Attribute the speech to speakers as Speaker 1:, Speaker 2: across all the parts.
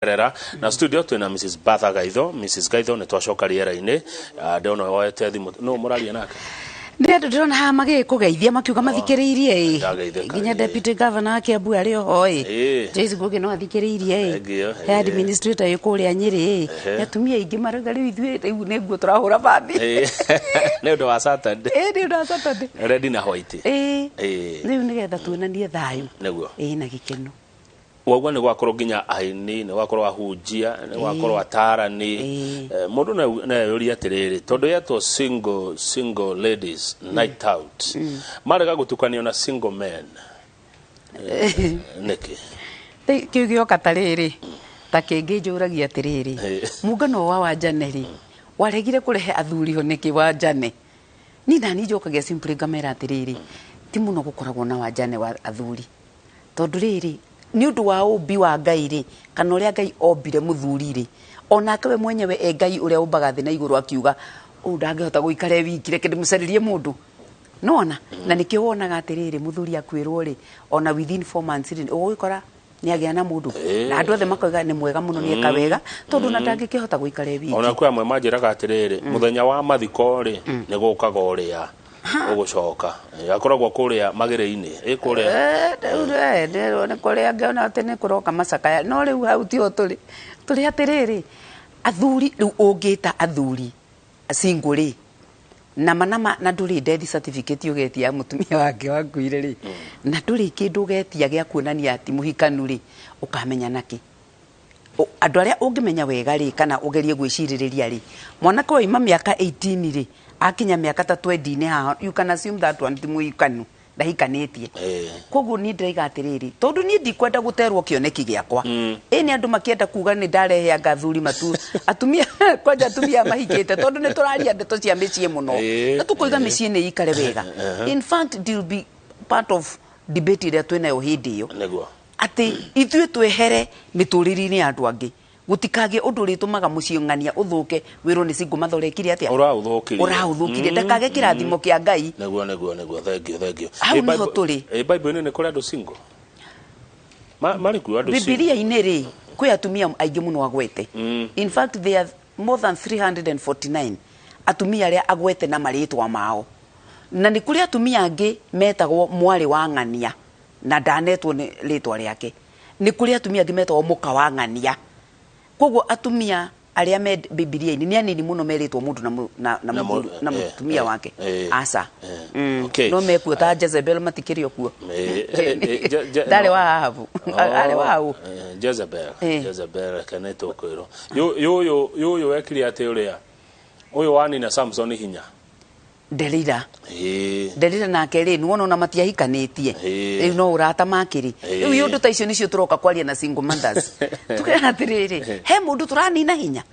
Speaker 1: Rera na studio twina Mrs. Bertha Gaitho. Mrs. Gaitho, nĩ twacoka rĩera-inĩ. Ndĩrona woete thimũ, no mũraria nake?
Speaker 2: Nĩ andũ ndĩrona haha magĩkũgeithia, makiuga mathikĩrĩirie ĩ.
Speaker 1: Ndageithĩka,
Speaker 2: Nginya
Speaker 1: ĩ.
Speaker 2: Deputy Governor wa Kiambu arĩ oho ĩ. Joyce Ngugi no athikĩrĩirie ĩ.
Speaker 1: Thank you,
Speaker 2: He administrator ĩ kũrĩa Nyĩrĩ ĩ. Nĩ atumia aingĩ marauga rĩu ithuĩ rĩu nĩ nguo tũrahũra bathi.
Speaker 1: Nĩ ũndũ wa Saturday.
Speaker 2: Ĩ, nĩ ũndũ wa Saturday.
Speaker 1: Red na white.
Speaker 2: Ĩ, rĩu nĩgetha tuonanie thayũ ĩ na gĩkeno.
Speaker 1: Waugua nĩ gwakorwo nginya aini, nĩ gwakorwo ahunjia, nĩ gwakorwo atarani. Mũndũ no eyũrie atĩrĩrĩ, tondũ yetwo single ladies night out, marega gũtukanio na single men nĩkĩ?
Speaker 2: Kĩu gĩoka ta rĩrĩ, ta kĩngĩ njũragia atĩrĩrĩ, mũngano wa wanjane rĩ, waregire kũrehe athuri ho nĩkĩ wanjane? Niĩ nani njokagia simply ngamera atĩrĩrĩ, ti mũno gũkoragwo na wanjane wa athuri, tondũ rĩrĩ, nĩ ũndũ wa ũmbi wa Ngai rĩ, kana ũrĩa Ngai ombire mũthuri rĩ, onake we mwenyewe e Ngai ũrĩa ũmbaga thĩ na igũrũ akiuga ũũ ndangĩhota gũikara e wiki, reke ndĩmũcarĩrie mũndũ nona. Na nĩkĩo wonaga atĩrĩrĩ, mũthuri akuĩrwo rĩ, ona within 4 months rĩ, ũgũgĩkora nĩ agĩa na mũndũ, na andũ othe makoiga nĩ mwega mũno, nĩ eka wega, tondũ na ndangĩkĩhota gũikara e wiki.
Speaker 1: Ona kwĩ amwe manjĩraga atĩrĩrĩ, mũthenya wa mathiko rĩ, nĩ gũkaga ũrĩa ũgũcoka. Akoragwo kũrĩa magĩrĩ-inĩ ĩ kũrĩa.
Speaker 2: Rĩu ndĩrwo nĩ kũrĩa ngĩona atĩ nĩ kũroka macakaya, no rĩu hau tiho tũrĩ. Tũrĩ atĩrĩrĩ, athuri rĩu ũngĩta athuri single rĩ, nama nama, na ndũrĩ death certificate ũgetia ya mũtumia wake wakuire rĩ, na ndũrĩ kĩndũ ũgetia gĩa kuonania atĩ mũhikanu rĩ, ũkamenya nakĩ? Andũ arĩa ũngĩmenya wega rĩ, kana ũgerie gwĩcirĩrĩria rĩ, mwanake waima mĩaka 18 rĩ, akinya mĩaka ta 20 haha, you can assume that one ti mũhikanu, ndahikanĩtie. Koguo niĩ ndĩraiga atĩrĩrĩ, tondũ niĩ ndikwenda gũterwo kĩoneki gĩakwa, ĩ nĩ andũ makĩenda kuga nĩ ndareheanga athuri matu atumia, kwanja atumia mahikĩte, tondũ nĩ tũraria ndeto cia mĩciĩ mũno, na tũkoiga mĩciĩ nĩ ikare wega. In fact, it will be part of debate ĩrĩa twĩnayo hĩndĩ ĩyo, atĩ ithuĩ twehere mĩtũrĩre-inĩ ya andũ angĩ, gũtikagĩe ũndũ ũrĩtũmaga mũciĩ ng'ania ũthũke, wĩrwo nĩ single mathondekire atĩa.
Speaker 1: Ũraũthũkirie.
Speaker 2: Ũraũthũkirie, ndakage kĩrathimo kĩa Ngai.
Speaker 1: Nĩguo, thank you.
Speaker 2: Hau nĩho tũrĩ.
Speaker 1: Bible-inĩ nĩ kũrĩ andũ single? Marĩ kuo andũ single?
Speaker 2: Bibilia-inĩ rĩ, kwĩ atumia aingĩ mũno agwete. In fact, there are more than 349 atumia arĩa agwete na marĩtwa mao, na nĩ kũrĩ atumia angĩ metagwo mwarĩ wa ng'ania na ndanetwo nĩ rĩtwa rĩake. Nĩ kũrĩ atumia angĩ metagwo mũka wa ng'ania. Koguo atumia arĩa me Bibilia-inĩ nĩ anini mũno merĩtwo mũndũ na, na,
Speaker 1: Na
Speaker 2: na mũtumia wake. Aca.
Speaker 1: Okay.
Speaker 2: No mekuo ta Jezebel, matikĩrĩ o kuo. Ndarĩ
Speaker 1: No.
Speaker 2: wa Ahabu, arĩ wa ũ?
Speaker 1: Jezebel. Jezebel, reke nĩ tũkwĩrwo yũyũ yũyũ wekire atĩ ũrĩa ũyũ wanina Samson hinya.
Speaker 2: Delila. Delila nake rĩ, nĩwona ona matiahikanĩtie. Rĩu no ũrata makĩrĩ. Rĩu ũndũ ta icio nĩcio tũroka kwaria na single mothers, tukera atĩrĩrĩ, he mũndũ tũranina hinya,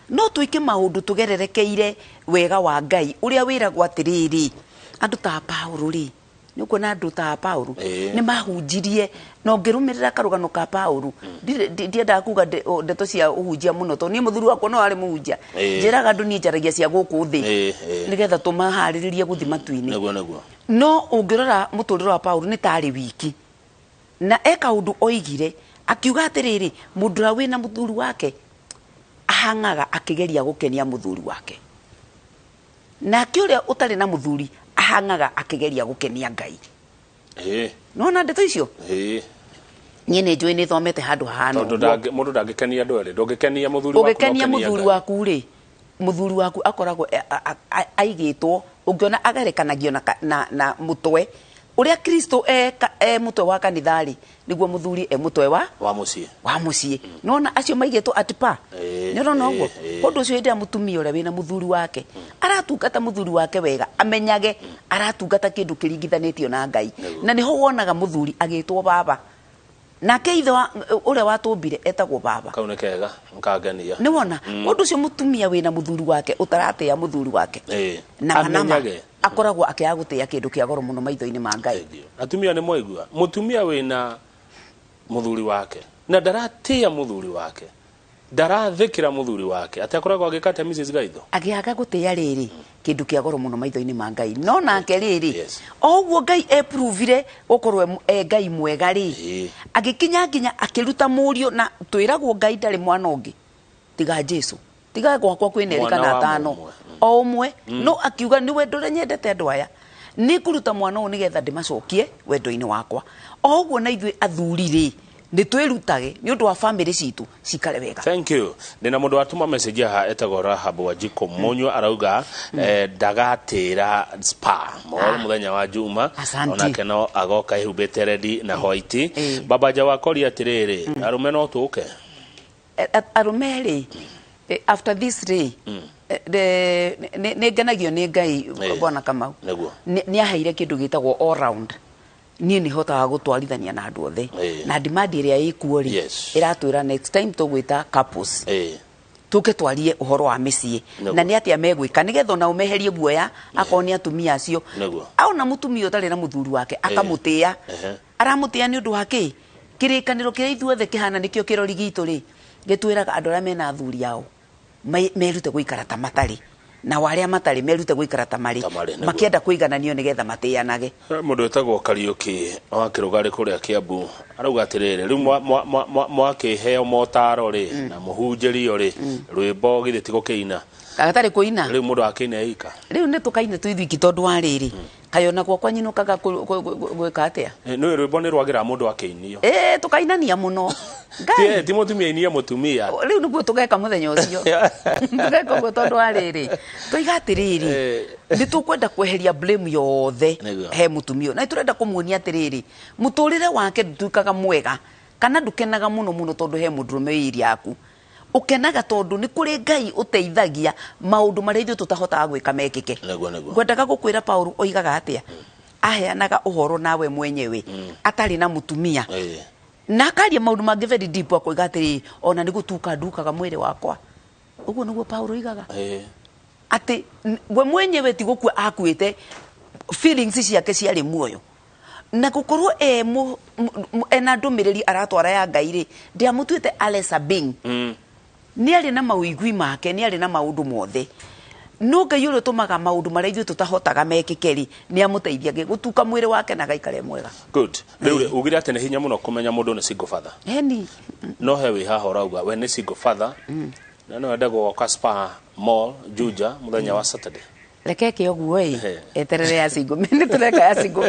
Speaker 2: no twĩke maũndũ tũgererekeire wega wa Ngai ũrĩa wĩragwo atĩrĩrĩ, andũ ta Paulo rĩ, nĩ ũkuona andũ ta Paulo nĩ mahunjirie, na ũngĩrũmĩrĩra karũgano ka Paulo, ndiendaga kuga ndeto cia ũhunjia mũno, tondũ niĩ mũthuri wakwa no arĩ mũhunjia. Njĩraga andũ niĩ njaragia cia gũkũ thĩ, nĩgetha tũmaharĩrĩrie gũthiĩ matu-inĩ.
Speaker 1: nĩguo nĩguo
Speaker 2: No ũngĩrora mũtũrĩre wa Paulo, nĩ tarĩ wiki na eka ũndũ oigire, akiuga atĩrĩrĩ, mũndũ ũrĩa wĩna mũthuri wake ahang'aga akĩgeria gũkenia mũthuri wake, nake ũrĩa ũtarĩ na mũthuri ahang'aga akĩgeria gũkenia Ngai. Nona ndeto icio? Niĩ nĩ njũĩ, nĩ thomete handũ hahana
Speaker 1: Tondũ
Speaker 2: ũguo.
Speaker 1: Mũndũ ndangĩkenia andũ erĩ, ndũngĩkenia mũthuri waku na
Speaker 2: Ũngĩkenia
Speaker 1: ũkenie
Speaker 2: mũthuri
Speaker 1: Ngai.
Speaker 2: waku rĩ, mũthuri waku akoragwo aigĩtwo, ũngĩona agerekanagio na mũtwe ũrĩa Kristo e mũtwe wa kanitha rĩ, nĩguo mũthuri e mũtwe wa
Speaker 1: wa mũciĩ.
Speaker 2: Wa mũciĩ. Nona acio maigĩtwo at par. Nĩ ũrona ũguo? Ũndũ ũcio, hĩndĩ ĩrĩa mũtumia ũrĩa wĩna mũthuri wake aratungata mũthuri wake wega, amenyage aratungata kĩndũ kĩringithanĩtio na Ngai. Na nĩho wonaga mũthuri agĩtwo baba, nake ithe wa ũrĩa watũmbire etagwo baba.
Speaker 1: Kau nĩ kega, nkangenia.
Speaker 2: Nĩ wona ũndũ ũcio? Mũtumia wĩna mũthuri wake ũtaratĩa mũthuri wake nama nama,
Speaker 1: Amenyage.
Speaker 2: akoragwo akĩaga gũtĩa kĩndũ kĩa goro mũno maitho-inĩ ma Ngai.
Speaker 1: Thank you. Atumia nĩ mwaigua, mũtumia wĩna mũthuri wake na ndaratĩa mũthuri wake. Ndarathĩkĩra mũthuri wake, atĩ akoragwo agĩka atĩa, Mrs Gaitho?
Speaker 2: Agĩaga gũtĩĩa rĩrĩ kĩndũ kĩa goro mũno maitho-inĩ ma Ngai, no nake rĩrĩ, o ũguo Ngai eprovire gũkorwo e Ngai mwega rĩ, agĩkinya nginya akĩruta mũriũ, na twĩragwo Ngai ndarĩ mwana ũngĩ tiga Jesu, tiga gwakwa kwĩna erĩ
Speaker 1: Mwana
Speaker 2: kana
Speaker 1: wa
Speaker 2: atano,
Speaker 1: mũmwe.
Speaker 2: O ũmwe, no akiuga nĩ wendo ũrĩa nyendete andũ aya, nĩ ngũruta mwana ũyũ nĩgetha ndĩmacokie wendo-inĩ wakwa. O ũguo na ithuĩ athuri rĩ, nĩ twĩrutage nĩ ũndũ wa famĩlĩ citũ cikare wega.
Speaker 1: Thank you. Ndina mundu watuma message haha etagwo Rahab Wanjikũ Munyua, arauga ndagatĩra Spa Mall muthenya wa Juma.
Speaker 2: Asante.
Speaker 1: Onake no agoka ehumbĩte red na white. Baba Jawakoria atĩrĩrĩ, arume no tũke?
Speaker 2: Arũme rĩ, after this rĩ, nĩ ngenagio nĩ Ngai, bwana Kamau. Nĩ aheire kĩndũ gĩtagwo all round. Niĩ nĩ hotaga gũtwarithania na andũ othe, na demand ĩrĩa ĩkuo rĩ, ĩratwĩra next time tũgwĩta couples, tũke twarie ũhoro wa mĩciĩ na nĩ atĩa megwĩka nĩgetha ona ũmeherie guoya akorwo nĩ atumia acio. Aona mũtumia ũtarĩ na mũthuri wake, akamũtĩĩa, aramũtĩĩa nĩ ũndũ wa kĩ kĩrĩkanĩro kĩrĩa ithuothe kĩhana nĩkĩo kĩrori gitũ rĩ, gĩtwĩraga andũ arĩa mena athuri ao merute gũikara ta matarĩ, nao arĩa matarĩ merute gũikara ta marĩ,
Speaker 1: Ta marĩ, nĩguo.
Speaker 2: Makĩenda kũigananio nĩgetha matĩanage.
Speaker 1: Mũndũ wĩtagwo Kariũki wa Kĩrũgarĩ kũrĩa Kĩambu arauga atĩrĩrĩ, rĩu mwakĩheo motaro rĩ, na mũhunjĩrio rĩ, rwĩmbo githĩ ti gũkĩina?
Speaker 2: Gatarĩ kũina.
Speaker 1: Rĩu mũndũ akĩina ika?
Speaker 2: Rĩu nĩ tũkaina twĩ ithuiki, tondũ wa rĩrĩ, kaĩ ona gwakwa nyinũkaga gwĩka atĩa?
Speaker 1: Nĩũĩ rwĩmbo nĩ rwagĩra mũndũ akĩinio.
Speaker 2: Ĩ, tũkainania mũno. Ngai.
Speaker 1: Ti mũtumia inie mũtumia.
Speaker 2: Rĩu nĩguo tũgeka mũthenya ũcio, tũgeka ũguo, tondũ wa rĩrĩ, tũiga atĩrĩrĩ, nĩ tũkwenda kweheria blame yothe he mũtumia ũyũ, na nĩ tũrenda kũmuonia atĩrĩrĩ, mũtũrĩre wake ndũtuĩkaga mwega kana ndũkenaga mũno mũno tondũ he mũndũrũme wĩ iri yaku. Ũkenaga tondũ nĩ kũrĩ Ngai ũteithagia maũndũ marĩa ithuĩ tũtahotaga gwĩka mekĩke.
Speaker 1: Nĩguo nĩguo.
Speaker 2: Ngwendaga gũkwĩra Paul oigaga atĩa, aheanaga ũhoro nawe mwenyewe atarĩ na mũtumia, na akaria maũndũ mangĩ very deep, akoiga atĩrĩ, ona nĩ gũtuka ndukaga mwĩrĩ wakwa. Ũguo nĩguo Paul oigaga, atĩ we mwenyewe ti gũkua akuĩte, feelings ciake ciarĩ muoyo, na gũkorwo e ena ndũmĩrĩri aratwara ya Ngai rĩ, ndĩamũtuĩte a lesser being. Nĩ arĩ na mawĩigui make, nĩ arĩ na maũndũ mothe, no Ngai ũrĩa ũtũmaga maũndũ marĩa ithuĩ tũtahotaga mekĩke rĩ, nĩ amũteithia gũtuka mwĩrĩ wake na agaikare mwega.
Speaker 1: Good. Rĩu rĩ, ugire atĩ nĩ hinya mũno kũmenya mũndũ nĩ single father.
Speaker 2: Heni.
Speaker 1: No he wĩ haha ũrauga we nĩ single father na no ende gũgoka Spa Mall Juja mũthenya wa Saturday.
Speaker 2: Reke ke ũguo ĩ, eterere ya single, nĩ tũreka ya single,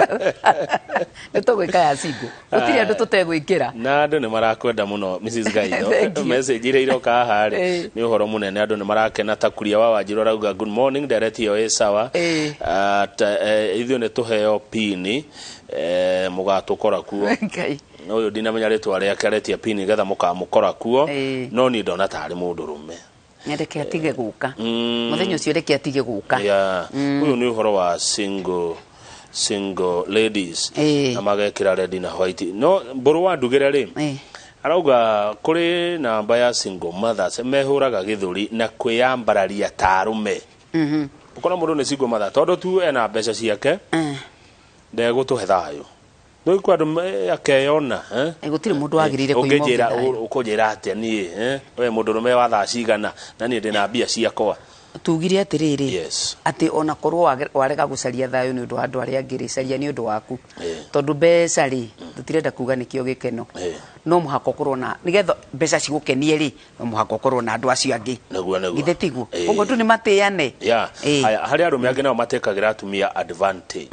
Speaker 2: nĩ tũgwĩka ya single, gũtirĩ andũ tũtegwĩkĩra.
Speaker 1: Na andũ nĩ marakwenda mũno, Mrs Gaitho.
Speaker 2: Thank you.
Speaker 1: Message iria iroka haha rĩ, nĩ ũhoro mũnene, andũ nĩ marakena. Ta Kuria wa Wanjiru arauga, "Good morning, ndereti ĩyo ĩ sawa." Ithuĩ nĩ tũheo pini, mũgatũkora kuo.
Speaker 2: Ngai.
Speaker 1: Ũyũ ndinamenya rĩtwa rĩake, aretia pini nĩgetha mũkamũkora kuo. No niĩ ndona tarĩ mũndũ rũme.
Speaker 2: Reke atige gũka mũthenya ũcio, reke atige gũka.
Speaker 1: Yeah. Ũyũ nĩ ũhoro wa single ladies na magekĩra red na white. No mbũrũ wa ndugĩre rĩ, arauga kũrĩ namba ya single mothers mehũraga gĩthũri na kwĩyambararia ta arũme. Ũkona mũndũ nĩ single mother tondũ tu ena mbeca ciake, ndegũtũhe thayũ. Rĩu kwa andũ akeyona, eh?
Speaker 2: Gũtirĩ mũndũ wagĩrĩire kũima ũngĩ
Speaker 1: Ũngĩnjĩra
Speaker 2: thayũ.
Speaker 1: Ũkũnjĩra atĩa niĩ, eh? We mũndũrũme wa thaa cigana na niĩ ndĩna mbia ciakwa?
Speaker 2: Tugire atĩrĩrĩ, atĩ ona korwo warega gũcaria thayũ nĩ ũndũ wa andũ arĩa angĩ rĩ, caria nĩ ũndũ waku, tondũ mbeca rĩ, tũtirenda kuga nĩkĩo gĩkeno. No mũhaka ũkorwo na, nĩgetha mbeca cigũkenie rĩ, no mũhaka ũkorwo na andũ acio angĩ.
Speaker 1: Nĩguo nĩguo.
Speaker 2: Githĩ tiguo? Ũguo tu nĩ matĩane.
Speaker 1: Haya, harĩ arũme angĩ nao matekagĩra atumia advantage,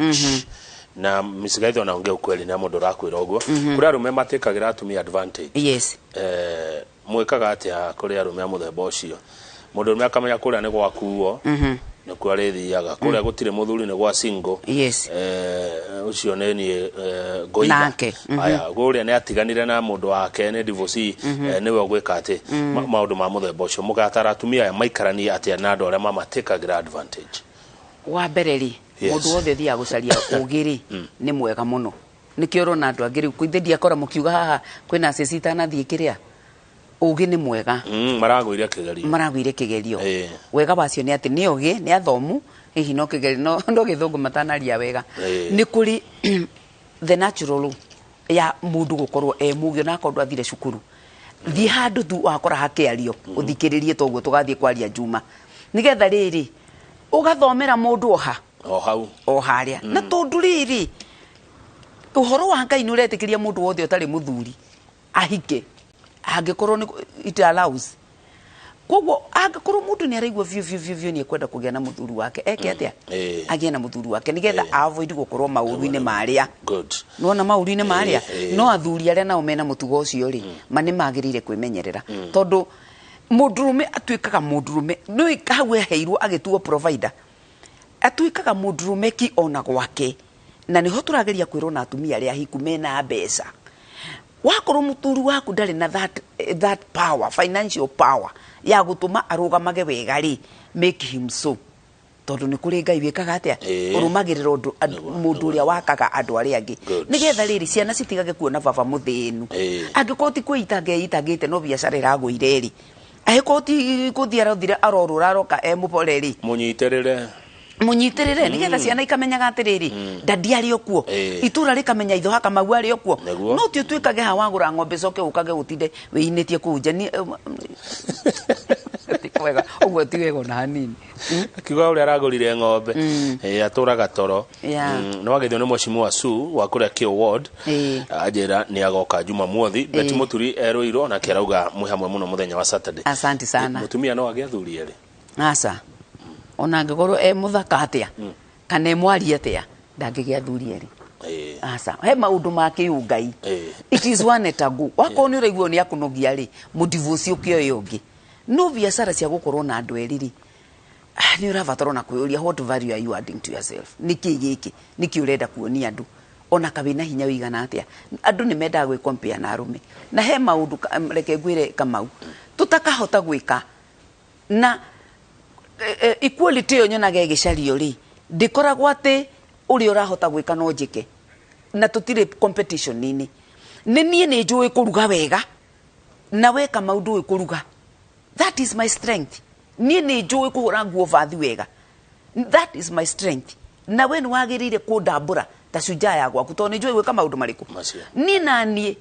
Speaker 1: na Mrs. Ona ongea ukweli na mũndũ ũrakwĩra ũguo, kũrĩ arũme matekagĩra atumia advantage. Mwĩkaga atĩa kũrĩ arũme a mũthemba ũcio? Mũndũ ũrũme akamenya kũrĩa nĩ gwakuo, nĩkuo arĩthiaga, kũrĩa gũtirĩ mũthuri, nĩ gwa single. Ũcio nĩ niĩ, ngũiga.
Speaker 2: Nake.
Speaker 1: Aya, kũrĩa nĩ atiganire na mũndũ wake, nĩ divorcee, nĩwe ũgwĩka atĩ maũndũ ma mũthemba ũcio, mũgatara atumia aya maikaranie atĩa na andũ arĩa mamatekagĩra advantage?
Speaker 2: Wa mbere rĩ, mũndũ wothe ũthiaga gũcaria ũgĩ rĩ, nĩ mwega mũno. Nĩkĩo ũrona andũ angĩ rĩu ithe ndiakora mũkiuga haha kwĩna ceci itanathiĩ kĩrĩa, ũgĩ nĩ mwega.
Speaker 1: Maragũire kĩgerio.
Speaker 2: Maragũire kĩgerio. Wega wacio nĩ atĩ nĩ ogĩ, nĩ athomu, hihi no kĩgerio no gĩthũngũ matanaria wega. Nĩ kũrĩ the natural ya mũndũ gũkorwo e mũgĩ onakorwo ndwathire cukuru. Thiĩ handũ tu wakora hakĩario, ũthikĩrĩrie, toguo tũgathiĩ kwaria Juma, nĩgetha rĩrĩ ũgathomera mũndũ oha
Speaker 1: o hau
Speaker 2: o harĩa. Na tondũ rĩrĩ ũhoro wa Ngai nĩ ũretĩkĩria mũndũ wothe ũtarĩ mũthuri ahike angĩkorwo nĩ it allows. Koguo angĩkorwo mũndũ nĩ araigua biũ biũ biũ biũ nĩ ekwenda kũgĩa na mũthuri wake, eke atĩa? Agĩe na mũthuri wake nĩgetha avoid gũkorwo maũru-inĩ marĩa. Nĩwona maũru-inĩ marĩa. No athuri arĩa nao mena mũtugo ũcio rĩ, ma nĩ magĩrĩire kwĩmenyerera, tondũ mũndũrũme atuĩkaga mũndũrũme nĩ hau eheirwo agĩtuo provider, atuĩkaga mũndũrũme ki ona gwake. Na nĩho tũrageria kwĩrwo na atumia arĩa ahiku mena mbeca, wakorwo mũthuri waku ndarĩ na that power, financial power ya gũtũma arũgamage wega rĩ, make him so, tondũ nĩ kũrĩ Ngai wĩkaga atĩa? Ũrũmagĩrĩra ũndũ mũndũ ũrĩa wakaga andũ arĩa angĩ, nĩgetha rĩrĩ ciana citigage kuona baba mũthĩnu. Angĩkorwo ti kwĩitanga eitangĩte no biacara ĩragũire rĩ, angĩkorwo ti kũthiĩ arathire arorũra aroka e mũbore rĩ,
Speaker 1: Mũnyitĩrĩre.
Speaker 2: Mũnyitĩrĩre, nĩgetha ciana ikamenyaga atĩrĩrĩ, dadi arĩ o kuo. Itũra rĩkamenya itho Kamau arĩ o kuo. No ti ũtuĩkage ha wagũra ng'ombe coke ũkage ũtinde wĩinĩtie kũu nja. Ti kwega ũguo, ti wega ona hanini.
Speaker 1: Akiuga ũrĩa aragũrire ng'ombe, atũraga toro. Nĩ wagethio nĩ mheshimiwa Su wa kũrĩa Kĩo Ward. Anjĩra nĩ agoka Jumamothi. Betty Mũturi erũirwo nake arauga mwĩ hamwe mũno mũthenya wa Saturday.
Speaker 2: Asante sana.
Speaker 1: Mũtumia no agĩe athuri erĩ?
Speaker 2: Aca, ona angĩkorwo e mũthaka atĩa kana e mwaria atĩa, ndangĩgĩa athuri erĩ. Aca, he maũndũ ma kĩũngai. It is one at a go. Wakorwo nĩ ũraigua nĩ akũnogia rĩ, mũdivorce, ũkĩoe ũngĩ. No biacara cia gũkorwo na andũ erĩ rĩ, nĩ ũrabatara ona kwĩyũria, what value are you adding to yourself? Nĩ kĩ gĩkĩ? Nĩ kĩ ũrenda kuonia andũ? Ona ka wĩna hinya ũigana atĩa, andũ nĩ mendaga gwĩ compare na arũme. Na he maũndũ reke ngwĩre Kamau, tũtakahota gwĩka na equality ĩyo nyonaga ĩgĩcario rĩ, ndĩkoragwo atĩ ũrĩa ũrahota gwĩka no njĩke, na tũtirĩ competition-inĩ. Nĩ niĩ nĩ njũĩ kũruga wega na we Kamau ndũĩ kũruga. That is my strength. Niĩ nĩ njũĩ kũhũra nguo bathi wega. That is my strength. Na we nĩ wagĩrĩire kũndambũra ta cujaa ya gwaku, tondũ nĩ njũĩ gwĩka maũndũ marĩkũ.
Speaker 1: Macio.
Speaker 2: Niĩ na niĩ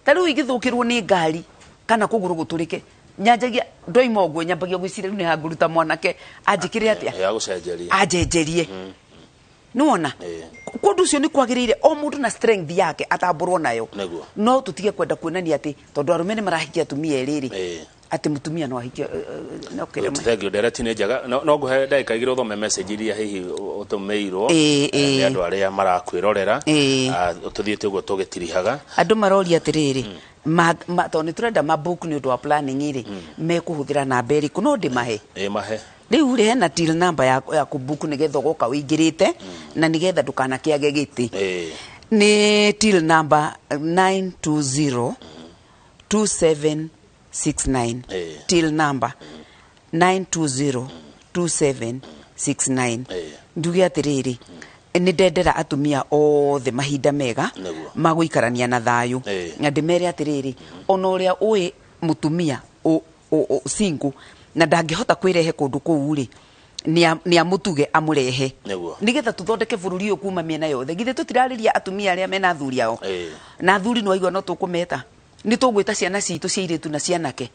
Speaker 2: ta rĩu ingĩthũkĩrwo nĩ ngari kana kũgũrũ gũtũrĩke, nyanjagia ndoima ũguo nyambagia gwĩciria rĩu nĩ hangũruta mwanake anjĩkĩre atĩa.
Speaker 1: Ya gũcenjeria.
Speaker 2: Anjenjerie, nĩwona? Kũndũ ũcio nĩ kwagĩrĩire o mũndũ na strength yake atambũrwo nayo. No tũtige kwenda kuonania atĩ tondũ arũme nĩ marahikia atumia erĩ rĩ, atĩ mũtumia no ahikie, no kĩrĩma.
Speaker 1: Thank you, ndereti nĩ njega. No ngũhe ndagĩka 2 ũthome message iria hihi ũtũmĩirwo nĩ andũ arĩa marakwĩrorera. Tũthiĩte ũguo tũgĩtirihaga.
Speaker 2: Andũ maroria atĩrĩrĩ, tondũ nĩ tũrenda mabook nĩ ũndũ wa planning rĩ, mekũhũthĩra namba ĩrĩkũ? No ndĩmahe.
Speaker 1: Ĩĩ, mahe.
Speaker 2: Rĩu rĩ, hena till number ya kũbook nĩgetha ũgoka ũingĩrĩte na nĩgetha ndũkanakĩage gĩtĩ. Nĩ till number 920 2769. Till number 920 2769. Nduge atĩrĩrĩ, nĩ ndendera atumia othe mahinda mega ma gũikarania na thayũ. Na ndĩmere atĩrĩrĩ, ona ũrĩa ũĩ mũtumia single na ndangĩhota kwĩrehe kũndũ kũu rĩ, nĩ amũtuge amũrehe, nĩgetha tũthondeke bũrũri ũyũ kuma mĩena yothe. Githĩ tũtirarĩria atumia arĩa mena athuri ao? Na athuri nĩ waigua no tũkũmeta, nĩ tũgwĩta ciana citũ cia airĩtu na cianake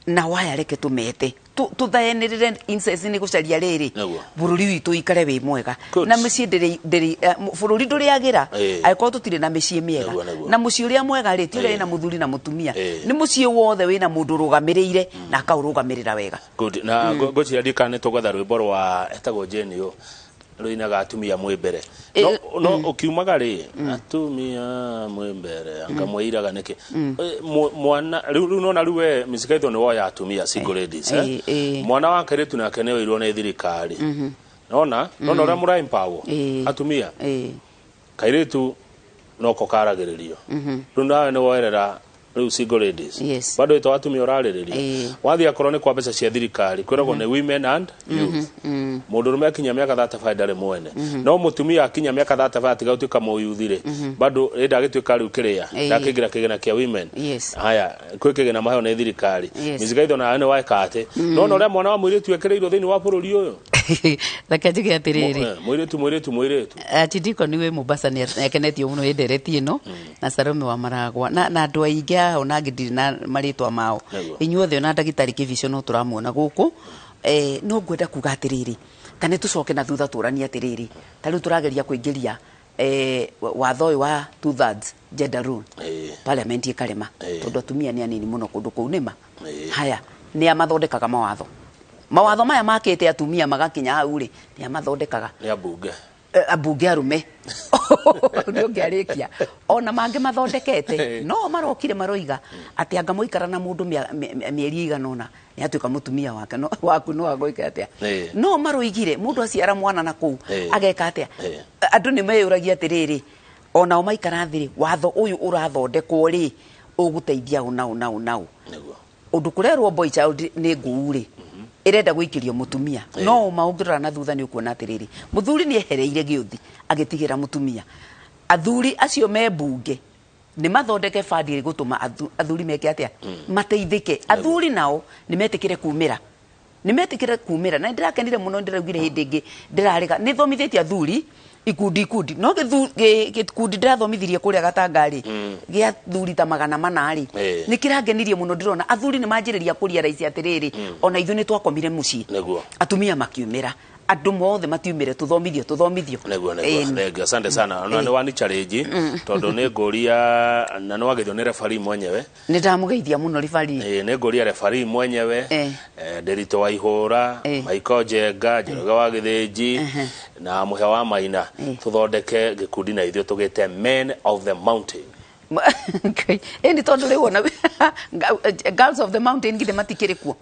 Speaker 2: na waya, reke tũmete tũthayanĩrĩre incest nĩ gũcaria rĩrĩ bũrũri witũ ũikare wĩ mwega. Na mĩciĩ ndĩrĩ bũrũri ndũrĩagĩra angĩkorwo tũtirĩ na mĩciĩ mĩega.
Speaker 1: Nĩguo, nĩguo.
Speaker 2: Na mũciĩ ũrĩa mwega rĩ, ti ũrĩa wĩna mũthuri na mũtumia, nĩ mũciĩ wothe wĩna mũndũ ũrũgamĩrĩire na akaũrũgamĩrĩra wega.
Speaker 1: Good. Na ngwĩciria ndikana nĩ tũgwetha rwĩmbo rwa etagwo Jane ũ rũinaga atumia mwĩ mbere. No ũkiumaga rĩ, atumia mwĩ mbere anga mwĩiraga nĩkĩ? Mwana rĩu nona rĩu we Miss Kaitho nĩ woya atumia single ladies, eh? Mwana wa kairĩtu nake nĩ oirwo nĩ thirikari. Nona ũrĩa mũra empower atumia, kairĩtu noko karagĩrĩrio. Rĩu nawe nĩ woerera rĩu single ladies. Bado ĩtwa atumia ũrarĩrĩria. Wathiĩ akorwo nĩ kwa mbeca cia thirikari, kwĩragwo nĩ women and youth. Mũndũrũme akinya mĩaka 35 ndarĩ mwene, no mũtumia akinya mĩaka 35 atiga gũtuĩka mũyuthi rĩ, bado ĩ ndagĩtuĩka rĩu kĩrĩa ndakĩingĩra kĩgĩna kĩa women. Haya, kwĩ kĩgĩna maheo nĩ thirikari. Miss Gaitho, nawe nĩ weka atĩ nona ũrĩa mwana wa mũirĩtu ekĩrĩirwo thĩinĩ wa bũrũri ũyũ.
Speaker 2: Reke njuge atiriri.
Speaker 1: Mwiritu mwiritu mwiritu.
Speaker 2: Achidiko niwe Mombasa ni akenetio muno ndereti ino na Salome wa Maragwa na andu aingi aho na ngindiri na maritwa mao. Inyuothe ona ndagitari Kibico no turamuona guku. No ngwenda kuga atiriri ta nĩ tũcoke na thutha tũranie atiriri ta rĩu tũrageria kũingĩria watho ũyũ wa 2/3 gender rule parliament ĩkarema tondũ atumia nĩ anini mũno kũndũ kũu nĩma. Haya nĩ amathondekaga mawatho maya makĩte atumia magakinya hau rĩ nĩ amathondekaga
Speaker 1: nĩ ambunge
Speaker 2: ambunge arume nĩ ũngĩarĩkia ona mangĩ mathondekete no marokire maroiga atĩ anga mũikara na mũndũ mĩeri ĩigana ũna nĩ atuĩka mũtumia wake no waku no agwĩka atĩa no maroigire mũndũ aciara mwana na kũu ageka atĩa andũ nĩ meyũragia atĩrĩrĩ onao maikara thĩ rĩ watho ũyũ ũrathondekwo rĩ ũgũteithia ũna ũna ũna ũndũ kũrerwo boy child nĩ ngũu rĩ irenda gwikirio mutumia no ma ungirora na thutha ni ukuona atiriri muthuri ni ehereire giuthi agitigira mutumia athuri acio me bunge ni mathondeke bandi gutuma athuri meke atia mateithike athuri nao ni metikire kumira ni metikire kumira na ndirakenire muno ndiraugire hindi ingi ndirarega ni thomithitie athuri ikundi ikundi no gikundi ndirathomithirie kuria gatangari gia thuri ta 400 ri ni kirangenirie muno ndirona athuri ni manjiriria kuria raisi atiriri ona ithu ni twakomire mucii atumia makiumira andu mothe matiumire tuthomithio tuthomithio
Speaker 1: niguo niguo asante sana ona ni wani challenge tondu ni nguria na no wagithio ni referee mwenyewe
Speaker 2: ni ndamugeithia muno referee
Speaker 1: ni nguria referee mwenyewe Nderito wa Ihura Michael Njenga Njoroge wa Githinji na Muhe wa Maina tuthondeke gikundi na ithuĩ tugite Men of the Mountain.
Speaker 2: Ĩni tondu rĩu ona Girls of the Mountain githe matikĩrĩ kuo.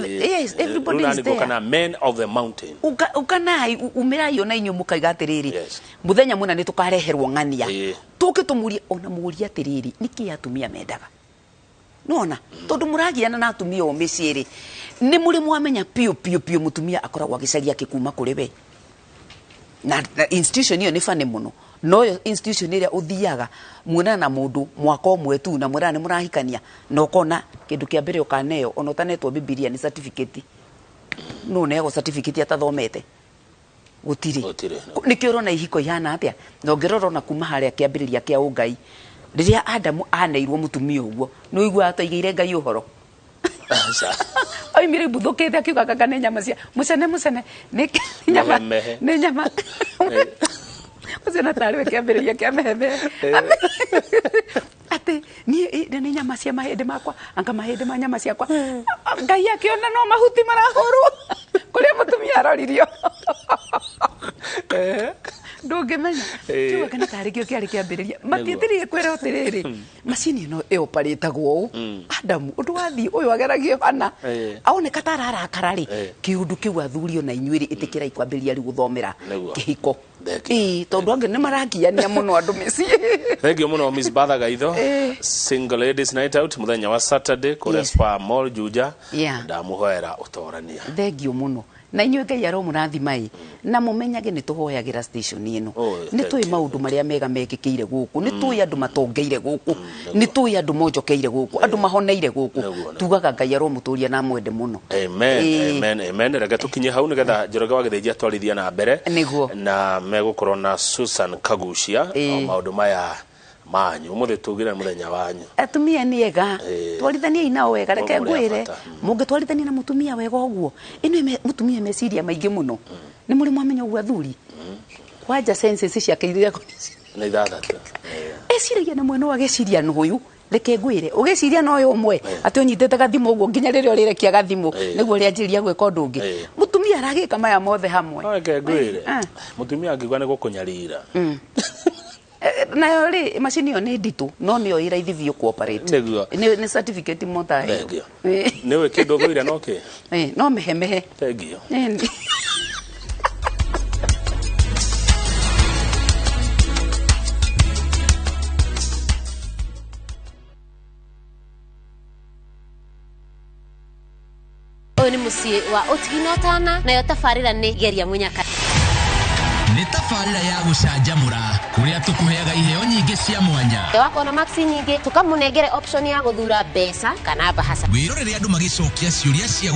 Speaker 2: Yes, everybody is there.
Speaker 1: Kana Men of the Mountain.
Speaker 2: Ukanai umirai ona inyuĩ mũkaiga atĩrĩrĩ muthenya mũna nĩ tũkareherwo ng'ania tũke tũmũrie ona mũrie atĩrĩrĩ nĩkĩ atumia mendaga nona tondu mũragiana na atumia o mĩciĩ rĩ nĩ mũrĩ mwamenya piũ piũ piũ mũtumia akoragwo agĩcaria kĩkuma kũrĩ we na institution iyo nĩ bani mũno no yo institution ĩrĩa ũthiaga muonana na mũndũ mwaka ũmwe tu na mwĩrana nĩ mũrahikania na ũkona kĩndũ kĩa mbere ũkaneo ona ũtanetwo Bibilia nĩ certificate no ũneagwo certificate atathomete gũtirĩ nĩkĩo ũrona ihiko ihana atĩa na ũngĩrora ona kuma harĩa kĩambĩrĩria kĩa ũngai rĩrĩa Adamu aneirwo mũtumia ũguo nĩ ũiguaga ataigĩire Ngai ũhoro oimire mbuthũkĩte akiuga kanga nĩ nyama cia mũcene mũcene nĩ nyama nĩ nyama ũcio tarĩ we kĩambĩrĩria kĩa mehemehe atĩ niĩ nĩ nyama cia mahĩndĩ makwa anga mahĩndĩ ma nyama ciakwa Ngai akĩona no mahuti marahũrwo kũrĩa mũtumia aroririo ndũngĩmenya kiuga kana tarĩ kĩo kĩarĩ kĩambĩrĩria matiĩtĩrire kwĩra atĩrĩrĩ macini ĩno ĩoparĩtagwo ũũ Adamu ũndũ wathiĩ ũyũ ageragio hana aoneka ta ararakara rĩ kĩũndũ kĩu athuri ona inyuĩ rĩ ĩtĩkĩrai kwambĩrĩria rĩu gũthomera kĩhiko tondũ angĩ nĩ maragiania mũno andũ mĩciĩ.
Speaker 1: Thank you mũno Miss Batha Gaitho. Single Ladies Night Out mũthenya wa Saturday kũrĩa Spa Mall Juja ndamũhoera ũtorania.
Speaker 2: Thank you mũno na inyuĩ Ngai aromũrathima ĩ na mũmenyage nĩ tũhoyagĩra station ĩno nĩ tũĩ maũndũ marĩa mega mekĩkĩire gũkũ nĩ tũĩ andũ matongeire gũkũ nĩ tũĩ andũ monjokeire gũkũ andũ mahoneire gũkũ tugaga Ngai aromũtũria na amwende mũno.
Speaker 1: Amen, amen, amen. Reke tũkinye hau nĩgetha Njoroge wa Githinji atwarithia na mbere na megũkorwo na Susan Kagucia o maũndũ maya manyu umuthi tugire muthenya wanyu
Speaker 2: atumia ni ega twarithaniai nao wega reke ngwire mungitwarithania na mutumia wega uguo ino mutumia meciria maingi muno ni muri mwamenya uguo athuri kwanja senses ciake iria
Speaker 1: ni ithathatu
Speaker 2: eciragia na mwena ageciria nuyu reke ngwire ugeciria no uyu umwe ati unyitite gathimu uguo nginya riria urirekia gathimu niguo rianjiriria gwika undu ungi mutumia aragika maya mothe hamwe
Speaker 1: no reke ngwire mutumia angigua ni gukunyarira
Speaker 2: nayo ri macini iyo ni nditu no niyo ĩ raithi biũ cooperate ni certificate mota
Speaker 1: ĩyo niwe kindu thuire no ki
Speaker 2: no mehemehe
Speaker 1: thank you.
Speaker 3: Ũyũ nĩ mũciĩ wa ũtigi na ũtana nayo tabarĩra nĩ Geria Mũnyaka.
Speaker 4: Nĩ tabarĩra ya gũcanjamũra kũrĩa tũkũheaga iheo nyingĩ cia mwanya
Speaker 3: wakona maxi nyingĩ tũkamũnengere option ya gũthura mbeca kana bahaca
Speaker 4: wĩrorere andũ magĩcokia ciũria cia